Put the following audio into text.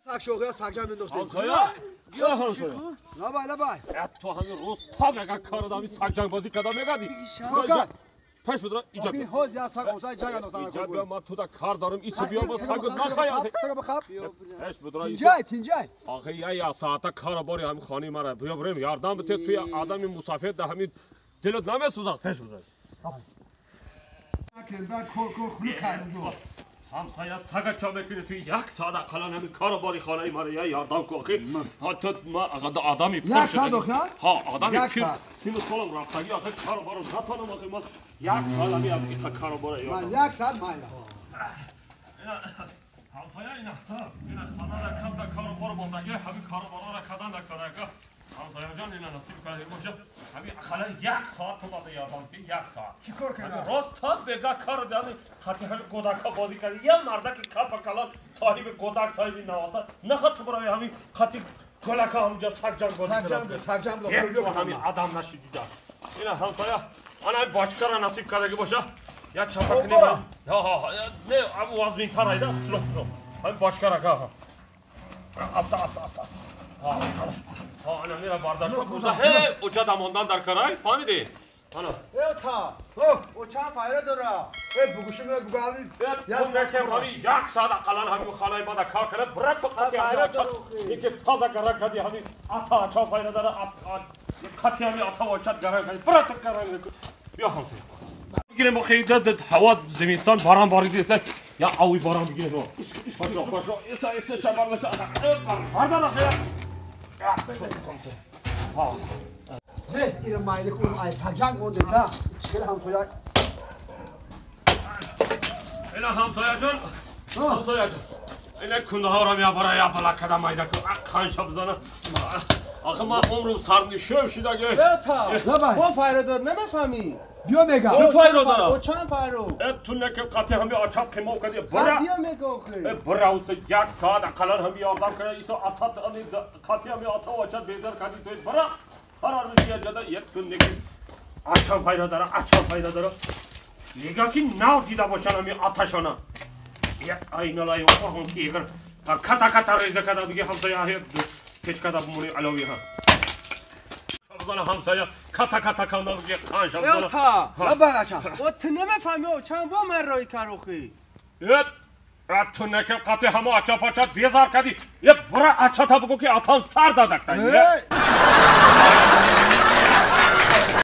سگ شوقی سگ جمع انداختیم. همسایه لبای لبای. تو همین روز تا میگه کار دامی سگ جنگ بازی کردم میگادی. پس بدر اینجا بیا. هوز یا سگ اوسای جنگ انداختن. اینجا بیا ما تو دا کار دارم ایسو بیا با سگ نخای. سگ بخواب. پس بدر اینجا تینجای. آخه یا ساعت کار باری همین خانه مرا بیا بریم یاردم بده توی آدمی مسافر ده همین دلت نمیسوزد. پس بدر. کرده کور کور خلو کردو. همسایه سگا چا میکنی توی یک ساعت اقلا همین کار باری خانه مرا یا یاردم کو آخه ها تو ما آدمی پر شده ها آدمی پیر سیم سالم رفتگی آخه کار بارو نتونم آخه من یک سال همی ایقا کار بارو یاردم من یک ساعت مایلا همسایه اینا اینا خانه را کم دا کار بارو بندگی همین کار بارو را کدن دا کار همسایه جان اینا نصیب کنه باشه همین اقلا یک ساعت تو باید یاردم که یک ساعت چیکار کنم راست تا بگا کار دادن خاطی همین گودک بازی کردی یه مردک کف کلان صاحب گودک صاحب نواسا نخواد تو برای همین خاطی گلک همونجا سگ جنگ بازی کرد سگ جنگ تو همین آدم نشیدی اینا همسایه آن همین باشکار را نصیب کرده که باشه یا چپا کنی ها ها نه ابو وزمین تر ایدا سلو سلو همین باشکار را ها استا استا استا ها ها انا میرم برداشت کنم هی اوچا دماندن در کرای فهمیدی انا تا اوه او چند فایده داره ای بگوشم بگو یا سگ یک ساعت اقلا همین خانه ما کار کنه برات تو قطعی یکی تازه گرگ کردی همین آتا آچا فایده داره قطعی همین آتا آچا گرگ کردی برات تو گرگ بیا همسایه بگیریم خیلی هوا زمستان باران باریده است یا آوی باران بگیریم پاشو پاشو ایسا ایسا شبار بشه بردار آخه ها نه این مایل اون ای سگ مونده دا چیکار همسایه اینا همسایه جان همسایه جان اینا کنده ها را میابره یا بالا کدام مایده که خان شب زنه آخه ما عمرم سرنشو شده که تا با فایده دار نمیفهمی بیا میگم چه فایده داره او چند فایده تو نکه قطعی همی آچاب خیمو کردی برا بیا میگم آخه برا اوس یک ساعت اقلا همی یاردم کنه ایسو آتا قطعی همی آتا آچاب بیزار کردی توی برا هر هر میگه جدا یک تو نکه آچاب فایده داره آچاب فایده داره نگاه که ناو دیده باشن همی آتشانه یک اینالای اورهم که اگر کتا کتا ریزه کدا بگه همسایه پیچ کدا بمونی علاوی ها همسایه کتا کتا کندم که خان شب تا لبای آچا او تو نمیفهمی او چند با من رای کروخی تو نکه قطعی همه آچا پاچا بیزار کردی یه برا آچا تا بگو که آتام سر دادک.